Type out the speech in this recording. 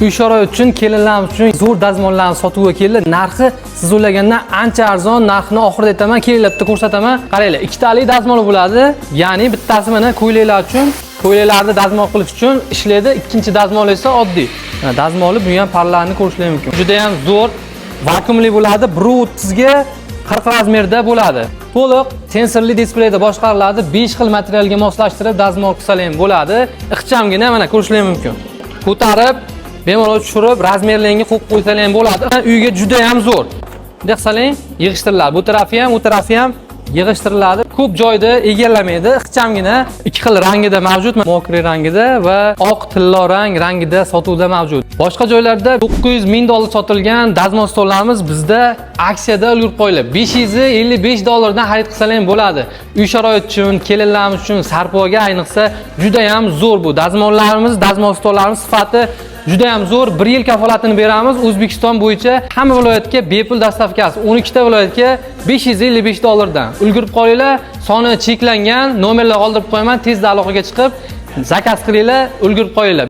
Uy sharoiti uchun, kelinlarimiz uchun zo'r dazmollarni sotuvga keldi. Narxi siz o'ylagandan ancha arzon. Narxini oxirida aytaman, kelinglar, bitta ko'rsataman. Qaranglar, ikkitalik dazmol bo'ladi. Ya'ni bittasi mana ko'ylaklar uchun, ko'ylaklarni dazmol qilish uchun ishlaydi. Ikkinchi dazmol esa oddiy. Mana dazmoli, bu ham parlarini ko'rishlar mumkin. Juda ham zo'r, vakuumli bo'ladi. 1.30 ga 40 размер da bo'ladi. To'liq sensorli displeyda boshqariladi. 5 xil materialga moslashtirib dazmol qilsalar ham bo'ladi. Ixchamgina, mana ko'rishlar mumkin. Ko'tarib, bemalol tushirib, размер larga qo'yib qo'ysalar ham bo'ladi. Uyga juda ham zo'r. Bunday qilsalang, yig'ishtiriladi. Bu tarafi ham, u tarafi ham yig'ishtiriladi. Ko'p joyda egallamaydi. Ixchamgina, ikki xil rangida mavjud, мокрый rangida va oq tillo rang rangida sotuvda mavjud. Boshqa joylarda 900 ming dollar sotilgan dazmol stollarimiz bizda aksiyada, ulgurib qo'yiladi. 555 dollardan xarid qilsalar ham bo'ladi. Uy sharoiti uchun, kelinlarimiz uchun sarpoga ayniqsa juda ham zo'r bu. Dazmollarimiz, dazmol stollarimiz sifati juda ham zo'r. 1 yil kafolatini beramiz. O'zbekiston bo'yicha hamma viloyatga bepul доставка si. 12 ta viloyatga 555 dollardan. Ulgurib qolinglar, soni cheklangan, nomerlar qoldirib qo'yaman, tezda aloqaga chiqib, заказ qilinglar, ulgurib qolinglar.